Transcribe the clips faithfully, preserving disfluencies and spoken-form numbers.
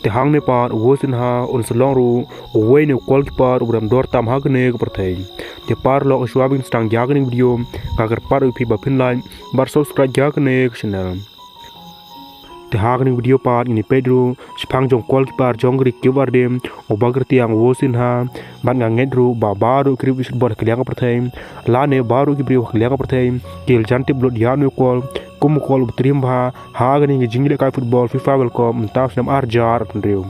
Te hangne pat u Wosinha un sa long ruh uwei na u goalkeeper uba rem dor tam ha kane ka pyrthei. Te paralok, shuwa ban sdang ïa kane ka video, nga kyrpad ïa phi ba phin like bad subscribe ïa kane ka channel. Te ha kane ka video pat ngin ïa peit ruh shaphang jong u goalkeeper jong ka ri Cape Verde, uba kyrteng Wosinha, bad nga ngeit ruh ba baroh ki riewspah football ha kylliang ka pyrthei, lane baroh ki briew ha kylliang ka pyrthei, ki la jan tip lut ïa une u kol kum u kol uba triem bha ha kane ka jingïalehkai football FIFA World Cup mynta u snem ar hajar arphew hynriew.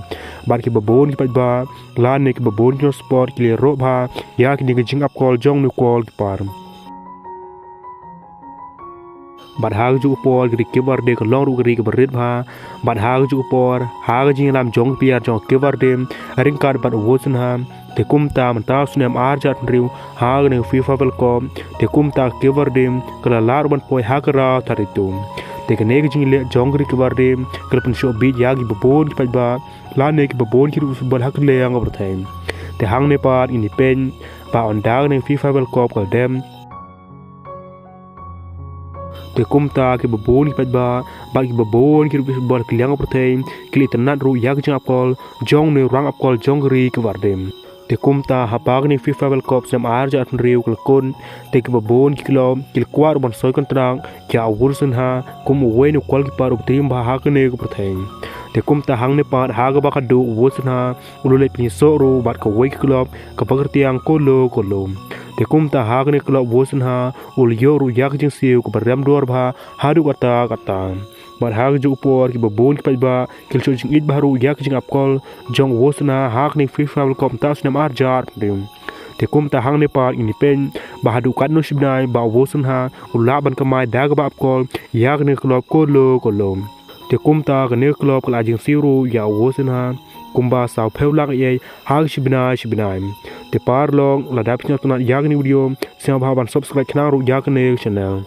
Bad kiba bun ki paidbah lane kiba bun ki nongsport ki la ïaroh bha ïa kane ka jingap kol jong une u goalkeeper. Bad ha kajuh ka por ka ri Cape Verde ka long ruh ka ri kaba rit bha. Bad ha kajuh ka por, ha ka jingïalam jong ki player jong Cape Verde ryngkat bad u Wosinha, te kumta mynta u snem ar hajar arphew hynriew, ha kane ka FIFA World Cup, te kumta ka Cape Verde ka la lah ruh ban poi ha ka round thirty-two. Te kane ka jingïaleh jong ka ri Cape Verde ka la pynshoh beit ïa kiba bun ki paidbah lane kiba bun ki riewspah football ha kylliang ka pyrthei. Te hangne pat ngin ïa peit ba ynda kane ka FIFA World Cup ka la dep, te kumta kiba bun ki paidbah bad kiba bun ki riewspah football ha kylliang ka pyrthei ki la itynnad ruh ïa ka jingap kol jong une u rangap kol jong ka ri Cape Verde. Te kumta haba kane ka FIFA World Cup snem ar hajar arphew hynriew ka la kut, te kiba bun ki club ki la kwah ruh ban soi kontrak ïa u Wosinha kum uwei na u goalkeeper uba triem bha ha kane ka pyrthei. Te kumta hangne pat ha kaba khadduh u Wosinha u la leit pynïasoh ruh bad kawei ka club kaba kyrteng Colo Colo. Te kumta ha kane ka club u Wosinha u la ïoh ruh ïa ka jingsiew kaba rem dor bha haduh katta katta. Bad ha kajuh ka por kiba bun ki paidbah ki la shu jingïeit bha ruh ïa ka jingap kol jong u Wosinha ha kane ka FIFA World Cup mynta u snem ar hajar arphew hynriew. Te kumta hangne pat ngin ïa peit ba haduh katno shi bnai ba u Wosinha u lah ban kamai da kaba ap kol ïa kane ka club Colo Colo. Te kumta kane ka club ka la ai jingsiew ruh ïa u Wosinha kumba sawphew lak eiei ha ka shi bnai shi bnai. Te paralok, lada phi sngewtynnad ïa kane ka video, sngewbha ban subscribe khnang ruh ïa kane ka channel.